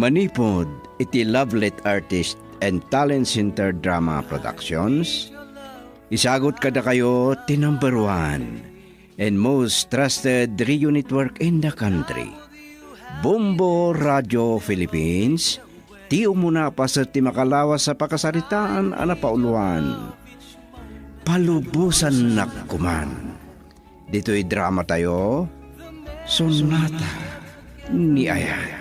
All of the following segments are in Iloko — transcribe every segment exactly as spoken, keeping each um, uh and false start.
Manipud iti Lovelet Artist and Talent Center Drama Productions, isagut kadakayo ti number one and most trusted radio network in the country, Bombo Radio Philippines, ti umuna a paset ti makalawas a pakasaritaan a napauluan. Palubosannak koman. Ditoy drama tayo, Sonata ni Ayan.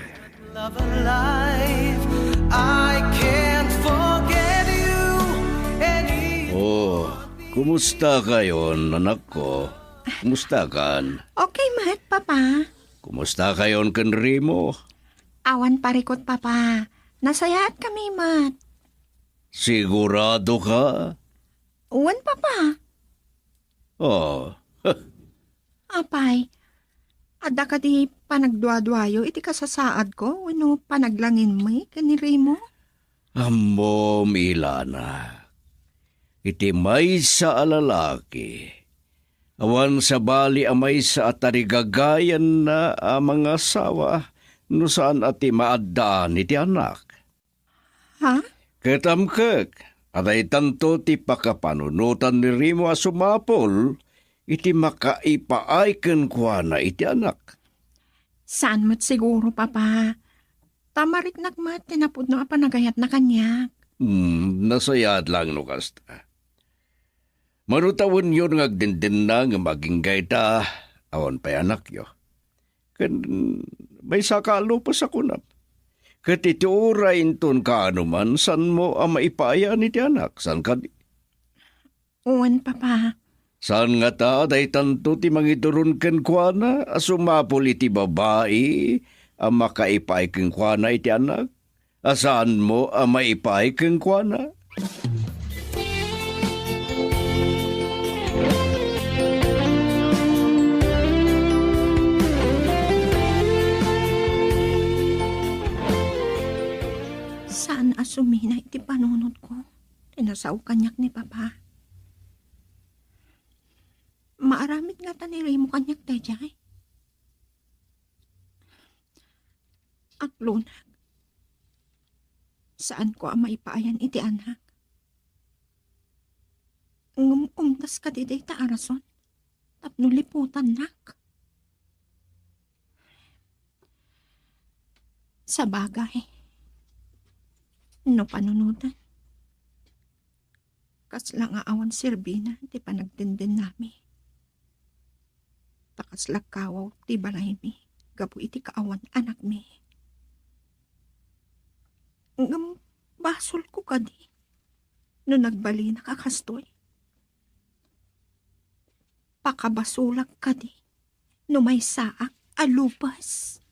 Love alive, I can't forget you. Oh, kumusta kayon, anak ko? Kumusta kan? Okay met, Papa. Kumusta kayon ken Remo? Awan parikut, Papa. Nasayaat kami met. Sigurado ka? Wen, Papa. Oh. Apay, adda kadi panagduaduayo iti kasasaadko wenno panaglanginmi ken ni Remo? Ammom, Ilana, iti maysa a lalaki, awan sabali a maysa a tarigagayanna a mangasawa no saan a ti maaddaan iti anak. Ha? Ket amkek a daytanto ti pakapanunotan ni Remo a sumapul iti makaipaay kenkuana iti anak. Saan met siguro, Papa. Ta mariknak met ti napudno a panagayatna kaniak. Hmm, nasayaat laeng no kasta. Marutawenyon nga agdindinna ngem agingga ita, awan pay anakyo. Ken maysa ka a lupes a kunam. Ket iti uray inton kaano man, saanmo a maipaayan iti anak, saan kadi? Wen, Papa. Saan ngata a daytanto ti mangiduron kenkuana a sumapul iti babai a makaipaay kenkuana iti anak? A saanmo a maipaay kenkuana? Saan a sumina iti panunotko ti nasao kaniak ni Papa. Maaramid ngata ni Remo kaniak daydiay? Aklonak, saanko a maipaayan iti anak. Ngem umtas kadi dayta a rason tapno liputannak? Sabagay, no panunotan, kasla nga awan serbina ti panagdindennami. Ta kasla kawaw ti balaymi gapu iti kaawan anakmi. Ngem basolko kadi no nagbalinak a kastoy? Pakabasolak kadi no maysaak a lupes?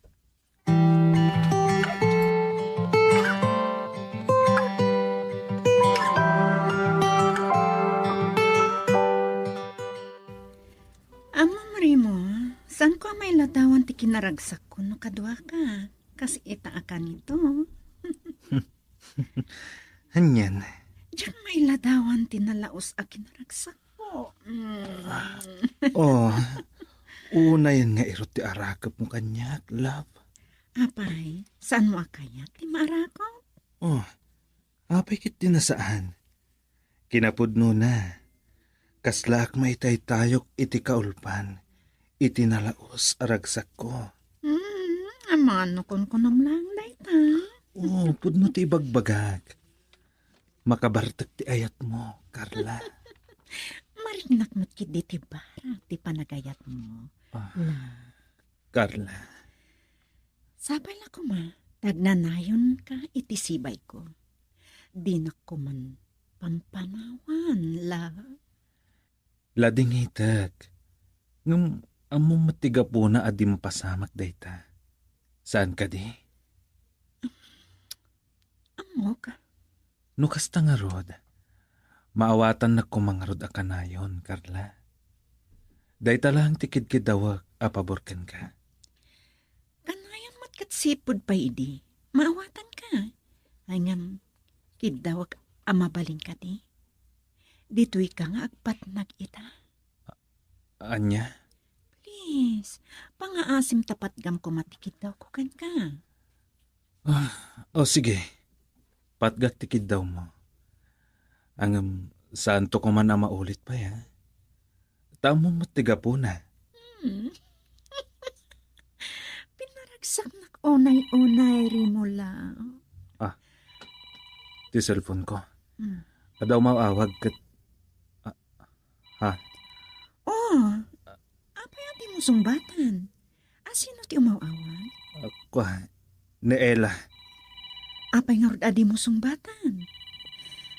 Ammom, Remo, saanko a mailadawan ti kinaragsakko no kaduaka, kas ita a kanito. Anian? Diak mailadawan ti nalaus a kinaragsakko. Mm. Oh, unayen nga irut ti arakepmo kaniak, love. Apay, saanmo a kayat ti maarakop? Oh, apay ket di nasaan? Kinapudnona, kaslaak maitaytayok iti kaulpan iti nalaus a ragsakko. Hmm, amangan no kunkunam laeng dayta. Oo, pudno ti ibagbagak. Makabartek ti ayatmo, Carla. Mariknak met ketdi ti barak ti panagayatmo, la. Carla. Sapay la koma ta agnanayonka iti sibayko. Dinak koman pampanawan, la. Ladingitek. Ngem ammom met ti gapuna a di mapasamak dayta. Saan kadi? Ammok. No kasta ngarud, maawatannak koma ngarud a kanayon, Carla. Dayta laeng ti kidkiddawek a pabor kenka. Kanayon met ket sipud pay idi, maawatanka. Ay ngem, kiddawek a mabalin kadi. Ditoyka nga agpatnag ita. Ania? Please, pangaasim ta patgam koma ti kiddawko kenka. Ah, o sige. Patgak ti kiddawmo. Ngem, saanto koma a maulit pay, ha? Ta ammom met ti gapuna. Hmm. Pinaragsaknak unay-unay, Rimula. Ah, ti cellphone ko. Hmm. Adda umaw-awag ket, ah, ha? Oh, apay a dimo sungbatan? A, sino ti umaw-awag? Ah, kua, ni Ella. Apay ngarud a dimo sungbatan?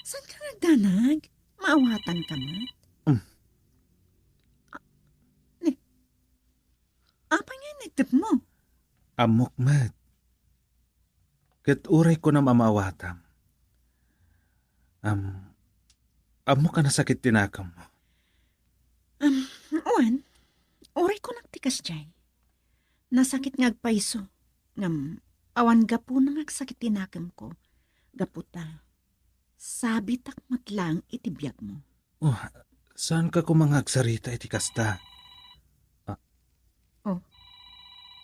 Saanka nga agdanag? Maawatanka met? Mm. Ah, ni, apay nga inigtepmo? Ammok met. Ket uray kunam a maawatam. Am, ammok a nasakit ti nakemmo. Am, wen, uray kunak ti kasdiay. Nasakit nga agpayso, ngem awan gapuna nga agsakit ti nakemko, gapu ta sabitak met laeng iti biagmo. Oh, saanka koma nga agsarita iti kasta? Ah. Oh,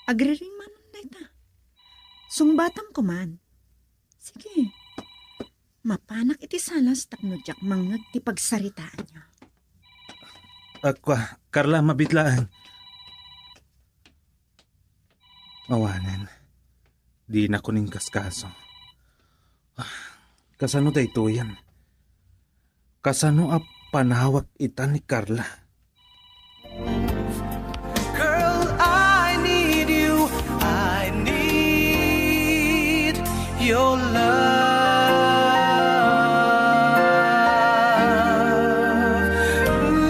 agriring manen dayta. Sungbatam koman. Sige. Mapanak iti salas tapno diak mangngeg ti pagsaritaanyo. Akua, Carla, mabit laeng. Awanen, dinako ninkaskaso. Ah, kasano daytoyen? Kasano a panawak ita ni Carla? Girl, I need you. I need your love. Ooh.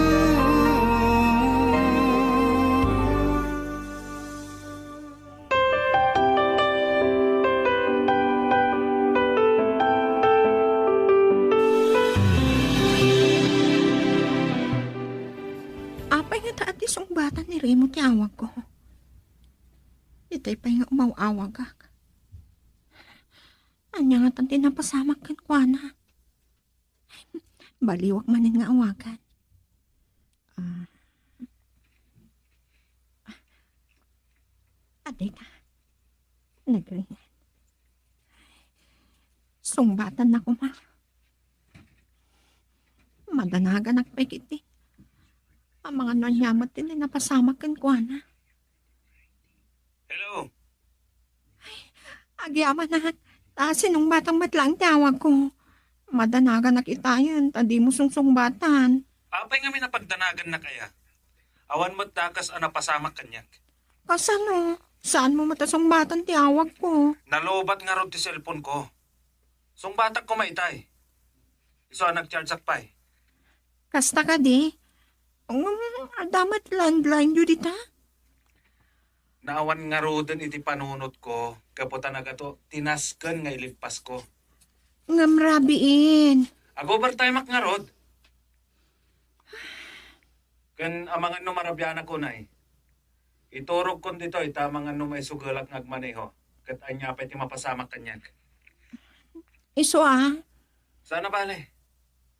Apay ngata a ti sungbatan ni Remo ti awagko? Itay pay nga umaw-awagak. Ania ngatan ti napasamak kenkuana? Baliwak manen nga awagan. Ah. Adda ita. Nagringan. Sungbatanna koma. Madanaganak pay ketdi. Amangan no ania met ti napasamak kenkuana. Hello? Ay, agyamanak. Ta sinungbatang met laeng ti awagko. Madanaganak itayen, ta dimo sungsungbatan. Apay ngamin a pagdanagannak aya? Awan met dakes a napasamak kaniak. Kasano? Saanmo met a sungbatan ti awagko? Nalobat ngarud ti cellphone ko. Sungbatak koma itay. Isu a nagchargeak pay. Kasta kadi? Ngem, adda met landline-yo dita? Naawan ngaruden iti panunotko, gapu ta nagato ti nasken nga ilempasko. Ngem rabiin. Ag-overtimeak ngarud. Ken amangan no marabianak unay. Iturogkon ditoy ta amangan no maisugelak nga agmaneho. Ket ania pay ti mapasamak kaniak? Isu a? Saan a bale.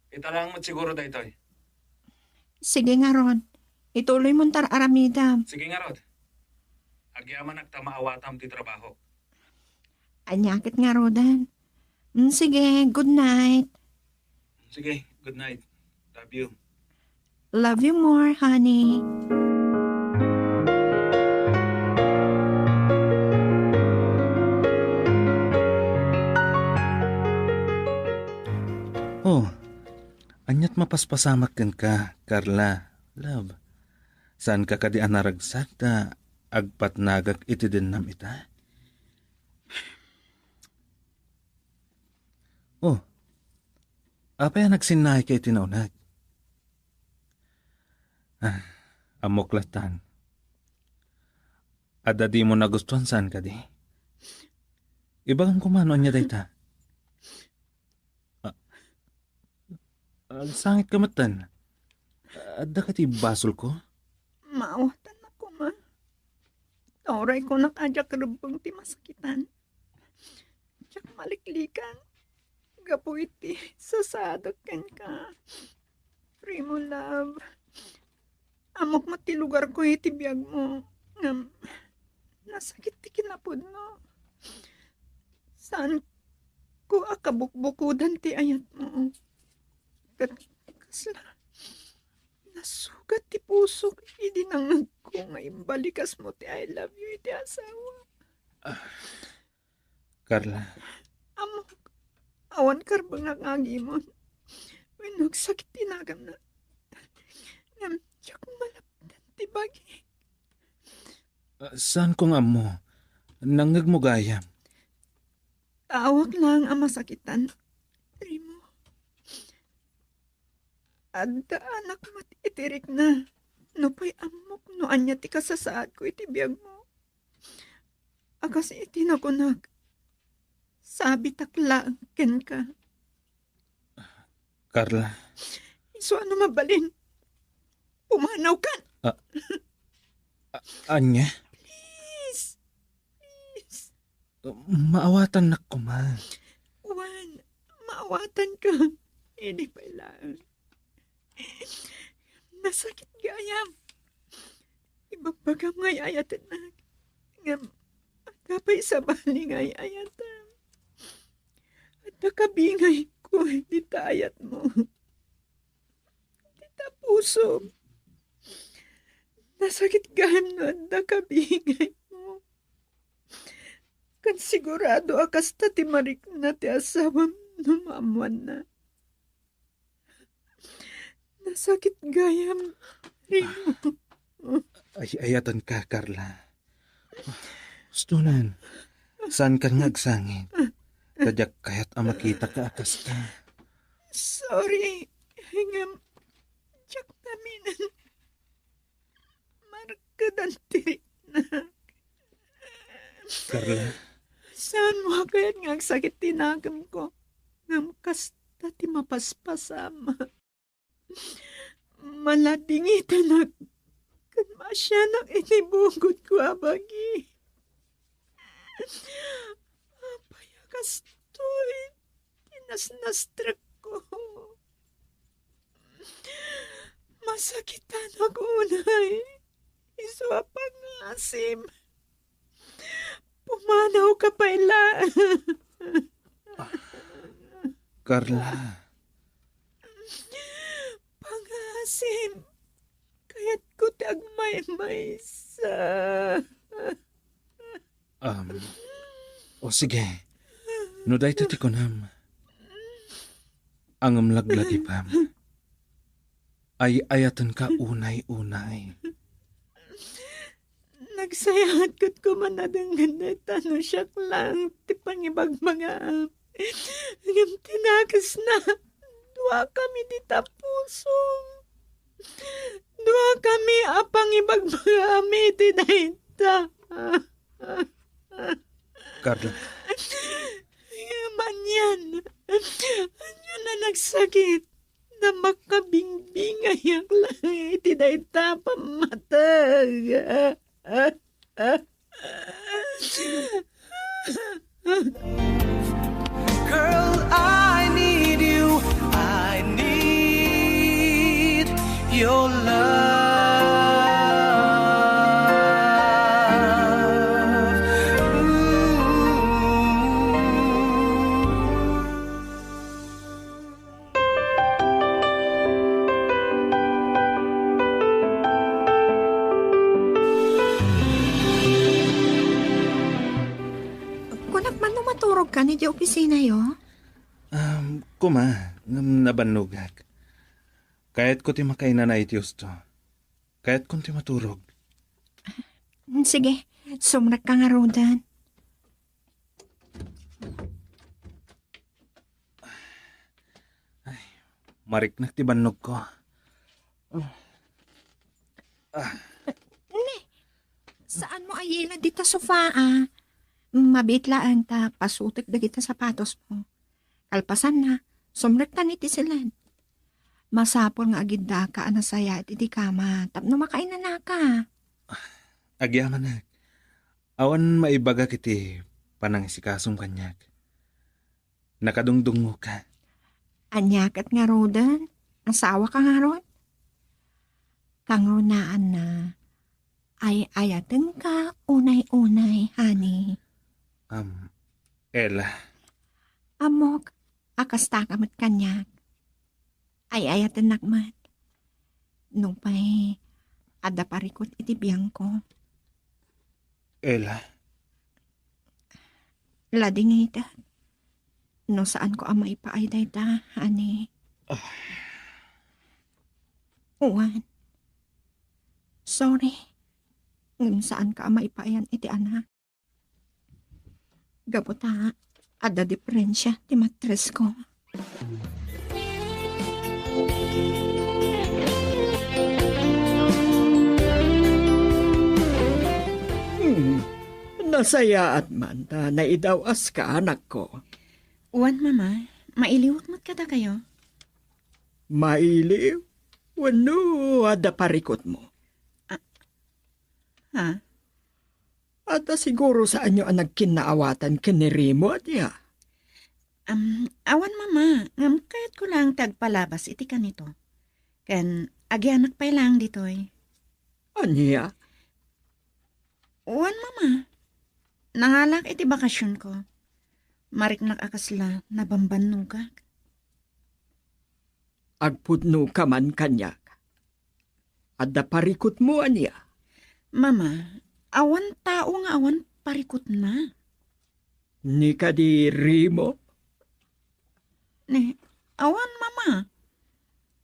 Ita laeng met siguro daytoy. Sige ngarud. Ituloy mon tar-aramidem. Sige ngarud. Agyamanak ta maawatam ti trabaho. Ania ket ngaruden? Mm, sige, good night. Sige, good night. Love you. Love you more, honey. Oh, aniat mapaspasamak kenka, Carla, love? Saanka kadi a naragsak ta agpatnagak iti dennam ita? Oh, apay a nagsinnahika iti nauneg? Ah, ammok lattan. Adda dimo nagustuan saan kadi? Ibagam koma no ania dayta. Ah, agsangit ka metten. Adda ka ti basolko? Maawatannak koma. Uray kunak a diak rebbeng ti masakitan. Diak maliklikan gapu iti sasaadek kenka. Primo love, ammok met ti lugarko iti biagmo, ngem nasakit ti kinapudno. Saanko a kabukbukodan ti ayatmo. Ket kasla nasugat ti pusok idi nangngegko nga imbalikasmo ti "I love you" iti asawa. Ah, Carla. Ammok, awan karbengak nga agimon wenno agsakit ti naganna. Ngem diak malapdan ti bagi. Ah, saanko nga ammo. Nangngegmo gayam. Taawak laeng a masakitan, Remo. Adda anak met iti rikna. Nupay ammok no ania ti kasasaadko iti biagmo. A kas iti nakunak, sabitak laeng kenka. Carla. Isu a no mabalin, pumanawkan! Ah, a-, ania? Please! Please! Maawatannak koma. Wen, maawatanka. Idi pay laeng. Nasakit gayam. Ibagbagam nga ay-ayatennak. Ngem, adda pay sabali nga ay-ayatam. Adda kabingayko dita ayatmo. Dita pusom. Nasakit gayam no adda kabingaymo. Ken sigurado a kasta ti marikna ti asawam no maammoanna. Nasakit gayam, Remo. Ay-ayatanka, Carla. Hustonan, saankan nga agsangit. Ta diak kayat a makitaka a kasta. Sorry, ngem diak naminen. Markedan ti riknak. Carla? Saanmo a kayat nga agsakit ti nakemko? Ngem kasta ti mapaspasam. Maladingitanak ken maasianak iti bukodko a bagi. Apay a kastoy ti nasnastrekko? Masakitanak unay. Isu a pangasim. Pumanawka pay laeng. Carla. Pangasim. Kayatko ti agmaymaysa. Um, o sige. No dayta ti kunam, ngem laglagipem. Ay-ayatenka unay-unay. Nagsayaat ket koma nadenggen dayta no siak laeng ti pangibagbagaam. Ngem ti nakesna, duakami dita pusom. Duakami a pangibagbagaam iti dayta. Carla. Ngem anian, anian a nagsakit. Na makabingbingayak laeng iti dayta a pammateg. Girl, I need you. I need your love. Ooh. Kunak man no maturogkan idiay opisinayo? Um, kuma, ngem nabannogak. Kayatko ti makainana iti husto. Kayatkon ti maturog. Sige, sumrekka ngaruden. Ay, mariknak ti bannogko. Ah. Ne, saanmo a yilad dita sofa, a? Mabiit laeng ta pasutek dagita sapatosmo. Kalpasanna, sumrektan iti siled. Masapul nga agiddaka a nasayaat iti kama tapno makainanaka. Agyamanak. Awan maibagak iti panangisikasom kaniak. Nakadungdungngoka. Ania ket ngaruden? Asawaka ngarud? Kangrunaanna, ay-ayatenka unay-unay, honey. Am, Ella. Ammok a kasta ka met kaniak. Ay-ayatennak met. Nupay adda parikut iti biangko. Ella. Ladingitek. No saanko a maipaay dayta, honey. Ah. Wen. Sorry. Ngem saanka a maipaayan iti anak. Gapu ta adda diferensia ti matresko. Hmm. Nasayaat man ta naidaw-aska, anakko. Wen, Mama, mailiwek met kadakayo. Mailiw? Wenno adda parikutmo? Ah, ha? Adda siguro saanyo a nagkinnaawatan ken ni Remo, ania? Am, awan, Mama, ngem kayatko laeng ti agpalabas iti kanito. Ken agianak pay laeng ditoy. Ania? Wen, Mama. Nangalak iti bakasionko. Mariknak a kasla nabambannogak. Agpudno ka man kaniak. Adda parikutmo, ania? Mama, awan tao nga awan parikutna. Ni kadi Remo? Ni, awan, Mama.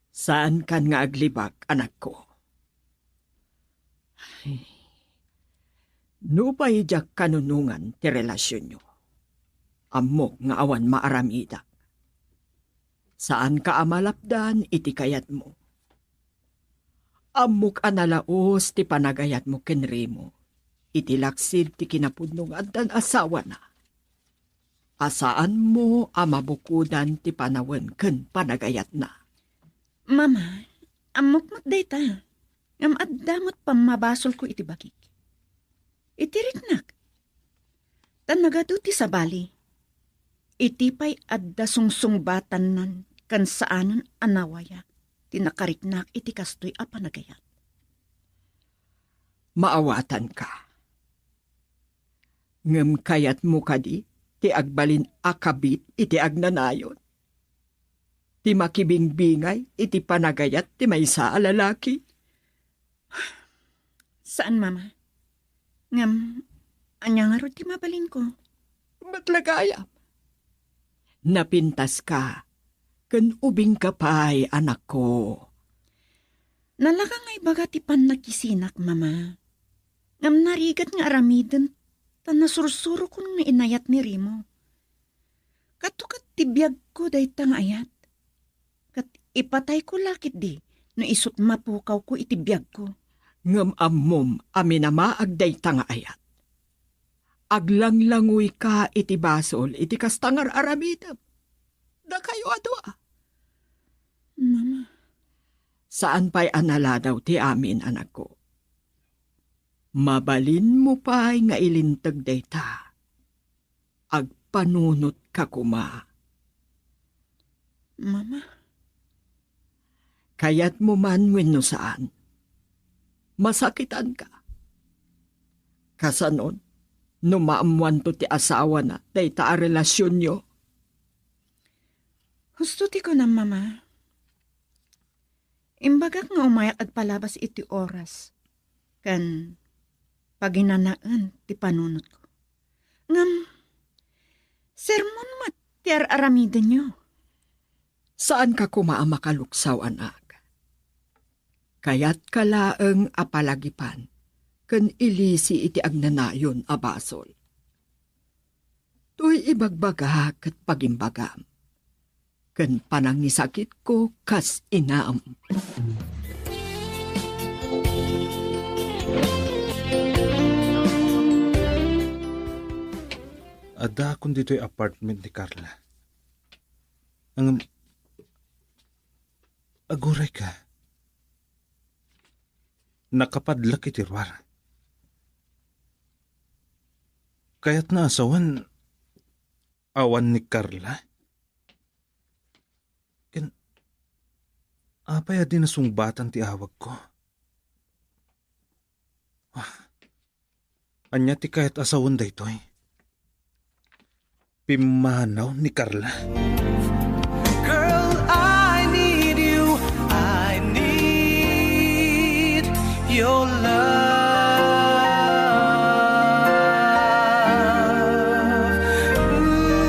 Saankan nga aglibak, anakko. Ay. Nupay diak kanunongan ti relasionyo, ammok nga awan maaramidak. Saanka a malapdan iti kayatmo. Ammok a nalaus ti panagayatmo ken Remo iti laksid ti kinapudno nga addan asawana, a saanmo a mabukodan ti panawen ken panagayatna. Mama, ammok met dayta. Ngem adda met pammabasolko iti bagik. Iti riknak. Ta nagadu ti sabali. Iti pay adda sungsungbatannan ken saanen a nawaya ti nakariknak iti kastoy a panagayat. Maawatanka. Ngem kayatmo kadi ti agbalin a kabit iti agnanayon? Ti makibingbingay iti panagayat ti maysa a lalaki? Saan, Mama. Ngem, ania ngarud ti mabalinko? Met la gayam. Napintaska, ken ubingka pay, anakko. Nalaka nga ibaga ti pannakisinak, Mama. Ngem narigat nga aramiden ta nasursurokon nga inayat ni Remo. Kato ket ti biagko dayta nga ayat. Ket ipatayko la ketdi no isut' mapukawko iti biagko. Ngem ammom a minamaag dayta nga ayat. Aglanglangoyka iti basol iti kasta nga ar-aramidem. Dakayo a dua. Mama. Saan pay a naladaw ti amin, anakko. Mabalinmo pay nga ilinteg dayta. Agpanunotka koma. Mama. Kayatmo man wenno saan, masakitanka. Kasanon, no maammoanto ti asawana dayta a relasionyo? Husto ti kunam, Mama. Imbagak nga umayak agpalabas iti oras ken paginanaen ti panunotko. Ngem, sermon met ti ar-aramidenyo. Saanka koma a makaluksaw, anak. Kayatka laeng a palagipan ken ilisi iti agnanayon a basol. Toy ibagbagak ket pagimbagam, ken panangisakitko kas inam. Addaakon ditoy apartment ni Carla. Ngem, aguray ka. Nakapadlak iti ruar. Kayatna a sawen, awan ni Carla? Ken, apay a di nasungbatan ti awagko? Ah, ania ti kayat a sawen daytoy? Pimmanaw ni Carla. Girl, I need you. I need your love. Ooh.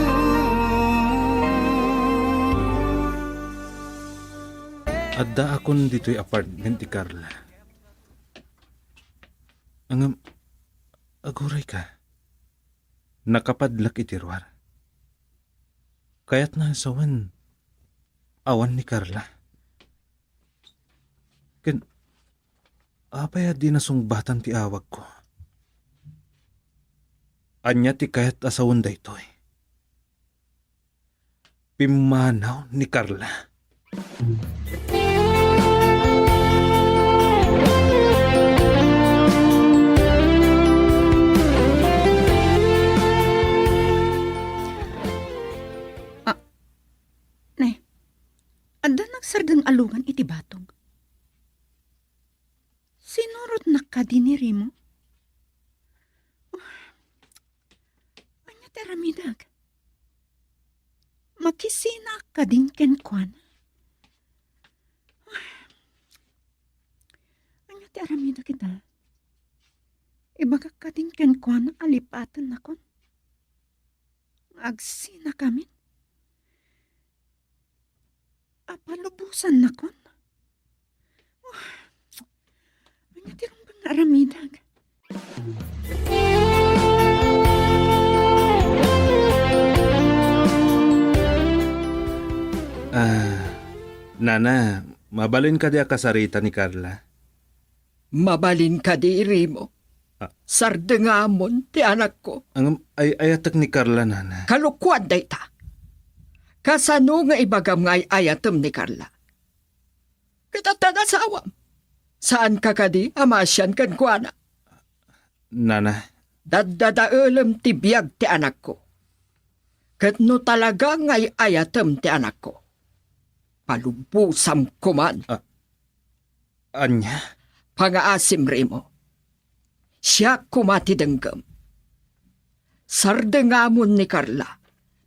Addaakon ditoy apartment ti Carla. Ngem, aguray ka. Nakapadlak iti ruar. Kayatna a sawen, awan ni Carla. Ken, apay a di nasungbatan ti awagko? Ania ti kayat a sawen daytoy? Pimmanaw ni Carla. Ah, ne, adda nagsardeng a lungan iti batog. Sinurotnak kadi ni Remo? Ania ti aramidek? Makisinaak kadin kenkuana? Ania ti aramidek ita? Ibagak kadin kenkuana a lipatennakon? Agsinakamin? Apalubosannakon? Oh, ania ti rumbeng nga aramidek? Ah, Nana, mabalin kadi a kasarita ni Carla? Mabalin kadi, Remo? Ah. Sardengamon ti anakko. Ngem ay-ayatek ni Carla, Nana. Kalokoan dayta. Kasano nga ibagam nga ay-ayatem ni Carla? Ket addan asawam. Saanka kadi a maasian kenkuana? Nana. Daddadaelem ti biag ti anakko. Ket no talaga nga ay-ayatem ti anakko, palubosam koman. Ah, ania? Pangaasim, Remo. Siak koma ti denggem. Sardengamon ni Carla,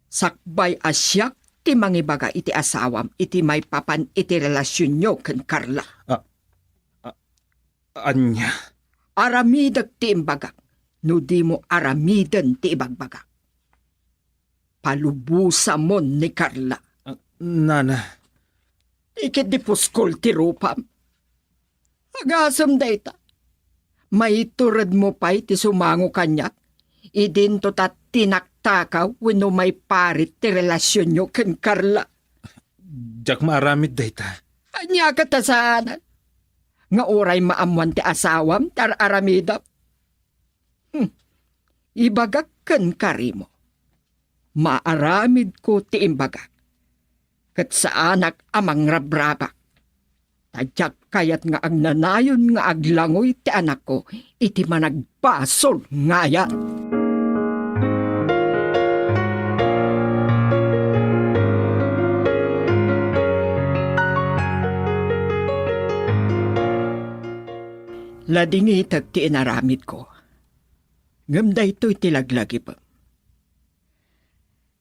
sakbay a siak ti mangibaga iti asawam iti maipapan iti relasionyo ken Carla. Ah, ah, ania? Aramidek ti imbagak, no dimo aramiden ti ibagbagak. Palubosamon ni Carla. Ah, Nana. Ti ket di puskol ti rupam. Agasem dayta. Maituredmo pay ti sumango kaniak idinto ta tinaktakaw wenno maiparit ti relasionyo ken Carla. Diak maaramid dayta. Ania ket a saanen? Nga uray maammoan ti asawam ti ar-aramidam? Hmm. Ibagak kenka, Remo. Maaramidko ti imbagak, ket saanak a mangrabrabak. Ta diak kayat nga agnanayon nga aglangoy ti anakko iti managbasol nga ayat. Ladingitek ti inaramidko. Ngem daytoy ti laglagipem.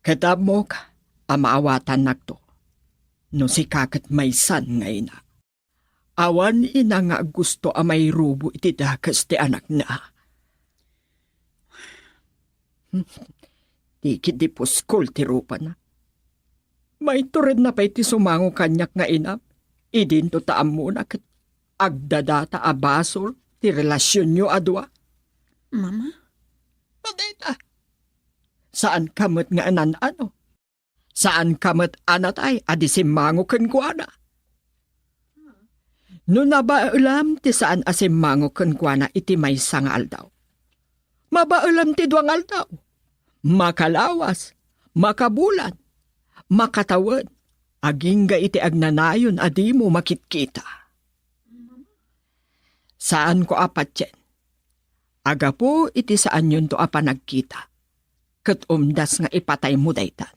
Ket ammok a maawatannakto no sika ket maysan nga ina. Awan ina nga aggusto a mairubo iti dakes ti anakna. Ti ket di puskol ti rupana. Maituredna pay ti sumango kaniak nga inam, idinto ta ammona ket agdadata a basol ti relasionyo a dua. Mama? Patay ta. Saanka met nga anan-ano. Saanka met a natay a di simmango kenkuana. No nabaelam ti saan a simmango kenkuana iti maysa nga aldaw, mabaelam ti dua nga aldaw. Makalawas, makabulan, makatawen, agingga iti agnanayon a dimo makitkita. Saanko a patien a gapu iti saanyonto a panagkita, ket umdas nga ipataymo daytan.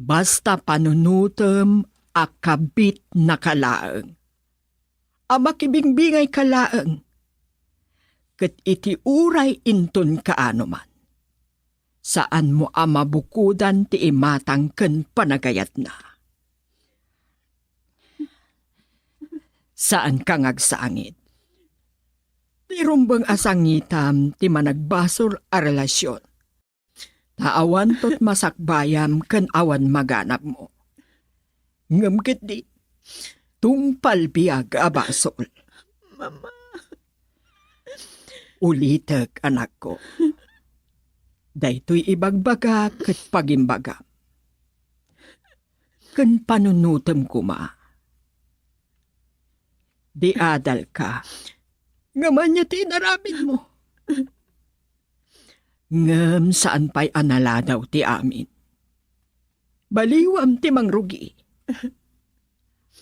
Basta panunotem a kabitnaka laeng, a makibingbingayka laeng, ket iti uray inton kaano man, Saanmo a mabukodan ti imatang ken panagayatna. Saanka nga agsangit. Ti rumbeng a sangitam ti managbasol a relasyon. Ta awan tot masakbayam ken awan maganabmo. Ngem ketdi, tungpal biag a basol. Mama. Ulitek, anakko. Daytoy ibagbagak ket pagimbagam. Ken panunotem koma. Di adalka. Ngem ania ti inaramidmo? Ngem saan pay a naladaw ti amin. Baliwam ti mangrugi.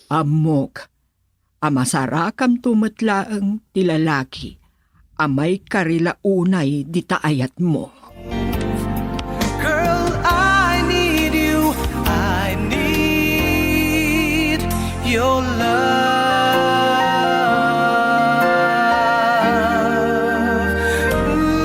Ammok a masarakamto met laeng ti lalaki a maikarila unay dita ayatmo. Girl, I need you. I need your love. Ooh.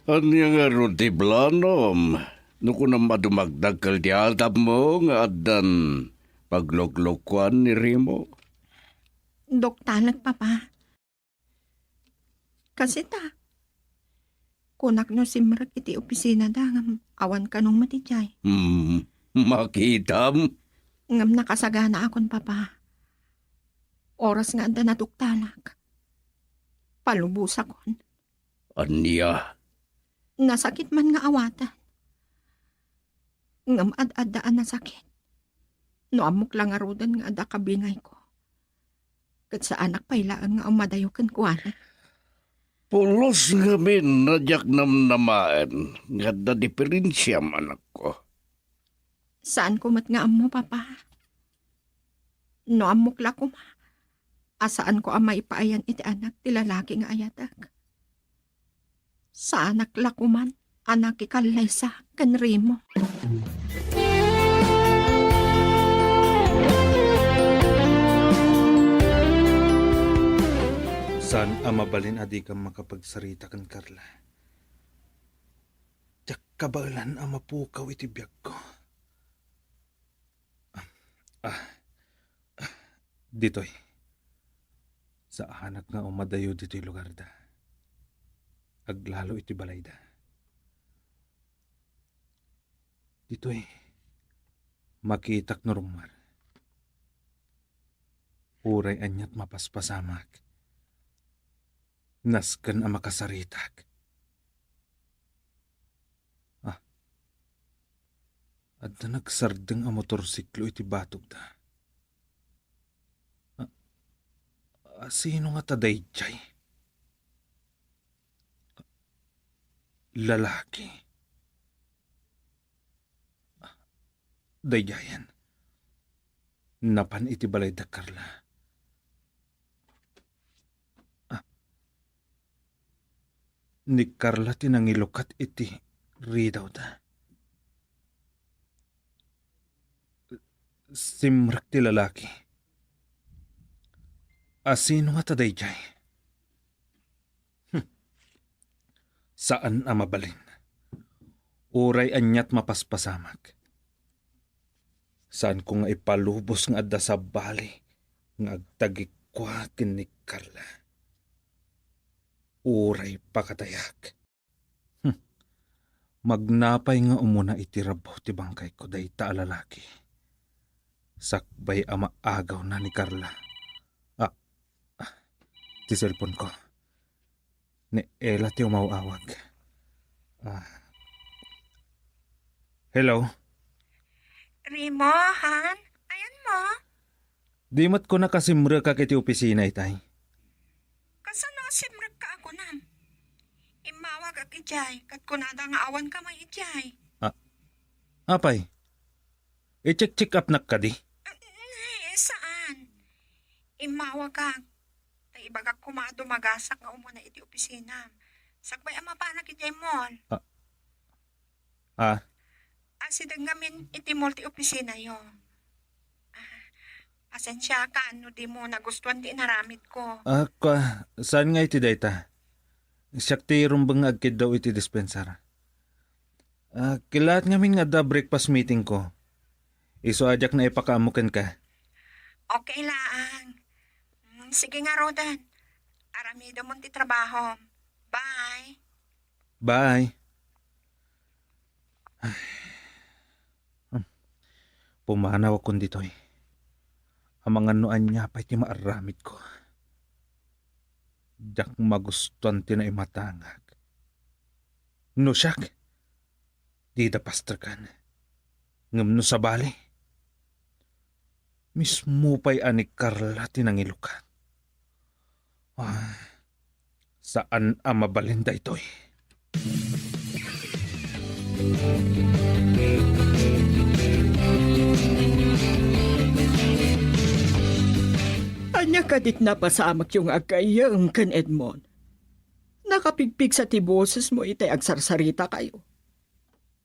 Ania ngarud ti planom? No kunam a dumagdagkel ti adapmo nga addan pagluklukuan ni Remo? Duktalek, Papa. Kasita, kunak no simrek iti opisinada ngem awan kanong met idiay. Hmm, makitam? Ngem nakasaganaakon, Papa. Oras nga adda naduktalak, palubosakon. Ania? Nasakit man nga awaten. Ngem ad-adda a nasakit. No ammok la ngaruden nga adda kabingayko, ket saanak pay laeng nga umadayo kenkuana. Pulos ngamin a diak namnamaen nga adda diferensiam, anakko. Saanko met nga ammo, Papa. No ammok la koma a saanko a maipaayan iti anak ti lalaki nga ayatek, saanak la koman a nakikallaysa ken Remo. Saan a mabalin a dikam makapagsarita ken Carla. Diak kabaelan a mapukaw iti biagko. Ah, ah, ditoy. Saanak nga umadayo ditoy lugarda. Aglalo iti balayda. Ditoy, makitak no rummuar. Uray aniat mapaspasamak. Nasken a makasaritak. Ah, adda nagsardeng a motorsiklo iti batogda. Ah, ah, sino ngata daydiay? Lalaki. Ah, daydiayen. Napan iti balayda, Carla. Ah. Ni Carla ti nangilukat iti ridawda. Simrek ti lalaki. A sino ngata daydiay? Hmm. Saan a mabalin. Uray aniat mapaspasamak. Saanko nga ipalubos nga adda sabali nga agtagikua ken ni Carla. Uray pakatayak. Hmm. Magnapay nga umuna iti rabaw ti bangkayko dayta a lalaki. Sakbay a maagawna ni Carla. Ah, ah, ti cellphone ko. Ni Ella ti umaw-awag. Ah. Hello? Remo, han? Ayanmo? Di met kunak a simrekak iti opisina itay. Kasano a simrekka a kunam? Immawagak idiay, ket kunada nga awanka may idiay. Ah, apay? I-check-check upnak kadi? Ah, eh, saan? Immawagak. Ta ibagak koma a dumagasak nga umuna iti opisinam. Sakbay a mapanak idiay mall. Ah, Ah? Asideg ngamin iti mall ti opisinayo. Ah, pasensiakan no dimo nagustuan ti inaramidko. Ah, kua, saan nga iti dayta? Siak ti rumbeng nga agkiddaw iti dispenser. Ah, kilaat ngamin nga adda breakfast meetingko. Isu a diak naipakaammo kenka. Okay laang. Mm, sige ngaruden. Aramidemon ti trabahom. Bye. Bye. Ay. Hmm. Pumanawakon ditoy. Amangan no ania pay ti maaramidko. Diak magustuan ti naimatangak. No siak, dida pastreken. Ngem no sabali, mismo pay a ni Carla ti nangilukat. Ah, saan a mabalin daytoy. Ania kadi ti napasamakyo nga aggayyem ken Edmond? Nakapigpigsa ti bosesmo iti agsarsaritakayo.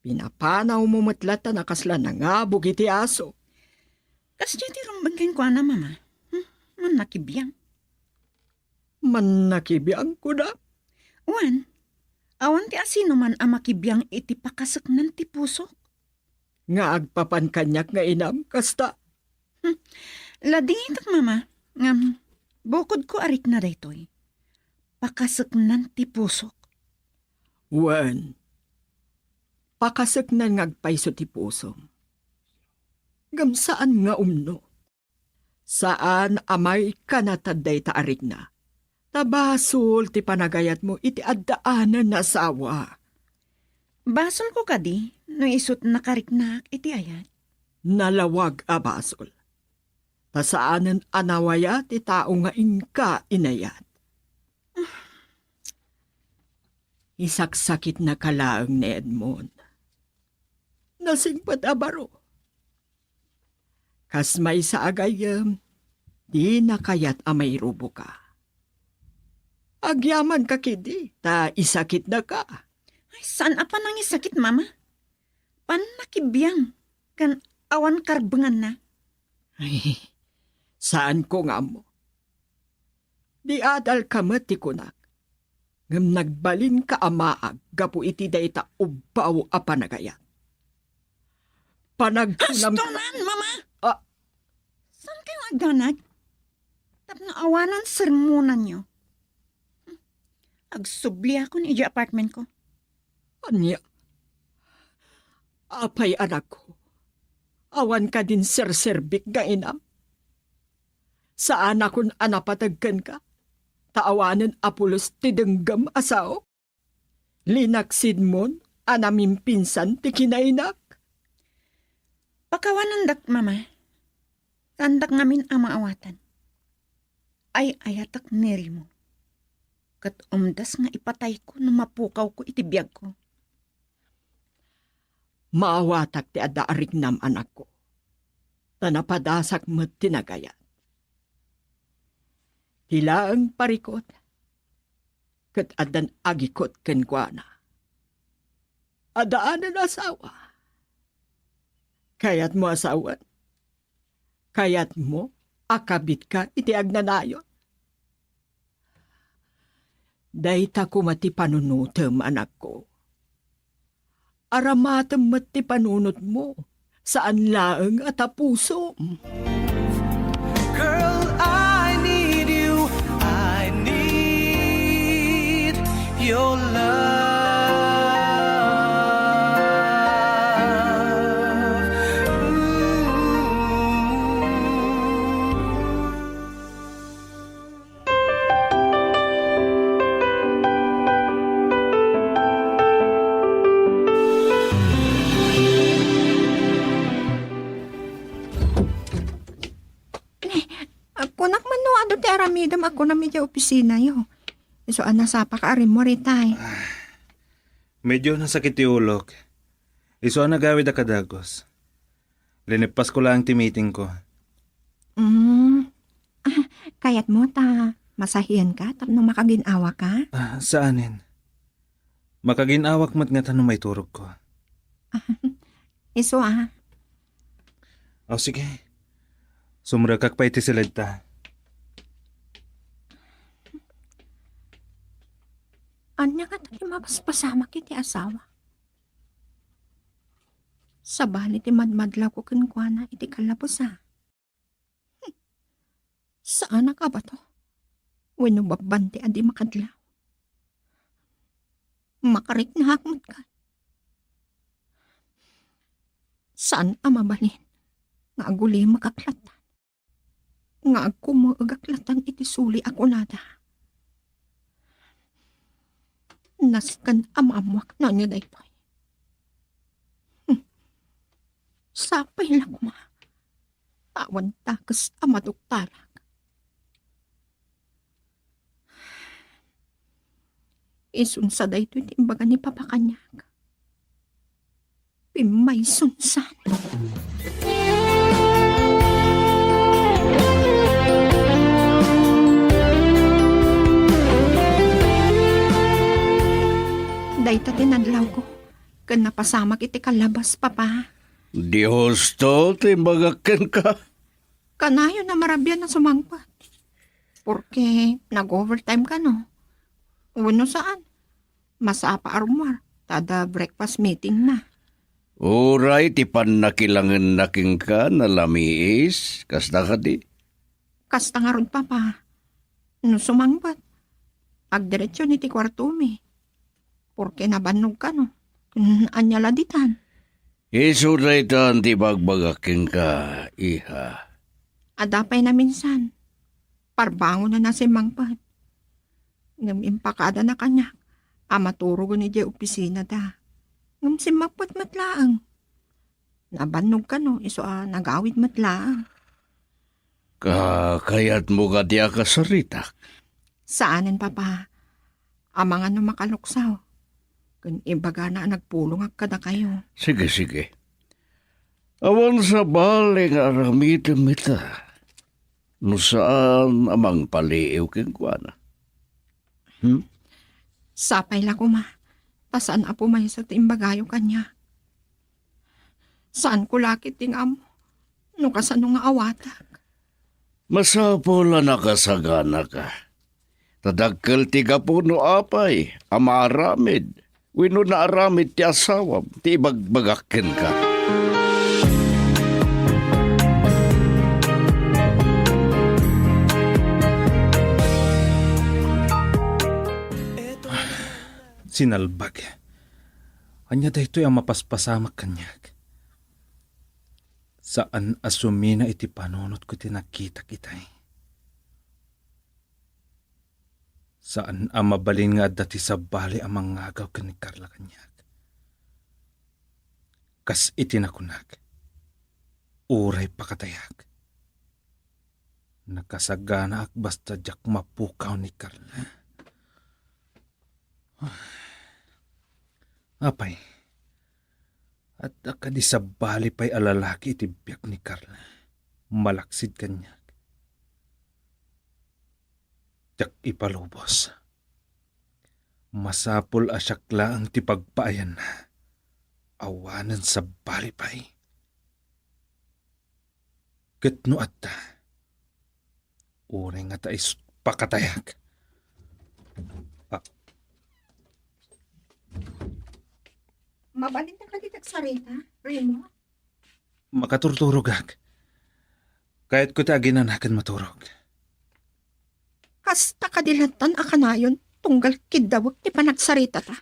Pinapanawmo met latta a kasla nangabug iti aso. Kasdiay ti rumbeng kenkuana, Mama. Hmm, mannakibiang. Mannakibiang, kuna? Wen, awan ti asinoman a makibiang iti pakaseknan ti pusok. Nga agpapan kaniak nga inam, kasta? Hmm, ladingitek, Mama. Ngem, bukodko a rikna daytoy. Pakaseknan ti pusok. Wen, pakaseknan nga agpayso ti pusom. Ngem saan nga umno. Saan a maikkanat dayta a rikna. Ta basol ti panagayatmo iti addaanan nga asawa. Basolko kadi no isut' nakariknaak iti ayat? Nalawag a basol. Ta saanen a nawaya ti tao nga inka inayat. Isaksakitnaka laeng ni Edmond. Nasingpet a baro. Kas maysa a gayyem, dina kayat a mairuboka. Agyamanka ketdi, ta isakitnaka. Ay, saan a panangisakit, Mama. Pannakibiang, ken awan karbenganna. Ay, saanko nga ammo. Di adalka met ti kunak, ngem nagbalinka a maag gapu iti dayta ubbaw a panagayat. Panagkunam- Hastonan, Mama! Ah. Saan kayo agdanag? Tapno awanan sermonanyo. Agsubliakon idiay apartmentko. Ania? Apay, anakko, awan kadin serserbik nga inam? Saanakon a napateg kenka, ta awanen a pulos ti denggem a sao? Linaksidmon a namimpinsan ti kinainak. Pakawanandak, Mama. Saandak ngamin a maawatan. Ay-ayatek ni Remo. Ket umdas nga ipatayko no mapukawko iti biagko. Maawatak ti adda a riknam, anakko. Ta napadasak met ti nagayat. Ti laeng parikut, ket addan agikut kenkuana. Addaanen asawa. Kayatmo a sawen? Kayatmo a kabitka iti agnanayon? Dayta koma ti panunotem, anakko. Aramatem met ti panunotmo, saan laeng a ta pusom. Girl, I need you. I need your love. Ooh. Ne, kunak man no adu ti aramidem a kunam idiay opisinayo. Isu a nasapaka a rimmuar itay. Ah, medyo nasakit ti ulok. Isu a nagawid a kadagus. Linippasko laeng ti meetingko. Mm. Ah, kayatmo ta masahienka tapno makagin-awaka? Ah, saanen. Makagin-awak met ngata no maiturogko. Isu, ah. O, sige. Sumrekak pay iti siledta. Ania ngata ti mapaspasamak iti asawa? Sabali ti madmadlawko kenkuana iti kallabos, ah. Saanak a bato wenno babbante a di makadlaw. Makariknaak met kan. Saan a mabalin nga agulimek latta, nga agkumeeg latta iti suli a kunada. Nasken a maammoak no ania daytoy. Hmm. Sapay la koma ta awan dakes a maduktalak. Isunsa daytoy ti imbaga ni Papa kaniak. Pimmaysunsan. Dayta ti nadlawko ken napasamak iti kallabas, Papa. Dios to ti imbagak kenka. Kanayon a marabian a sumangpet. Porke nag-overtime kano. Wenno saan? Masapa a rummuar ta adda breakfast meeting na. Uray ti pannakilangenna kenka nalamiis, kasta kadi? Kasta ngarud, Papa. No sumangpet, agdiretso iti kuartomi. Porke nabannog kano. Hmm, ania la ditan? Isu daytan ti ibagbagak kenka, iha. Adda pay naminsan. Parbangonanna simmangpet. Ngem impakadana kaniak a maturogen idiay opisinada. Ngem simmangpet met laeng. Nabannog kano, isu a nagawid met laeng. Ka-, kayatmo kadi a kasaritak? Saanen, Papa. Amangan no makaluksaw. Ken ibagana a nagpulongak kadakayo. Sige, sige. Awan sabali nga aramidem ita. No saan a mangpaliiw kenkuana. Hmm? Sapay la koma, ta saan a pumayso ti imbagayo kaniak. Saanko la ketdi nga ammo no kasano nga awatak. Masapul a nakasaganaka. Ta dakkel ti gapu no apay a maaramid wenno naaramid ti asawam ti ibagbagak kenka. Sinalbag. Ania daytoy a mapaspasamak kaniak? Saan a sumina iti panunotko ti nakitak itay. Saan a mabalin nga adda ti sabali a mangngagaw ken ni Carla kaniak. Kas iti nakunak, uray pakatayak, nakasaganaak basta diak mapukaw ni Carla. Apay, adda kadi sabali pay a lalaki iti biag ni Carla? Malaksid kaniak. Diak ipalubos. Masapul a siak laeng ti pagpaayanna. Awanen sabali pay. Ket no adda, uray ngata isu pakatayak. Ah. Mabalinka kadi agsarita, Remo? Makaturturogak. Kayatko ti aginana ken maturog. Kasta kadi lattan a kanayon tunggal kiddawek ti panagsaritata.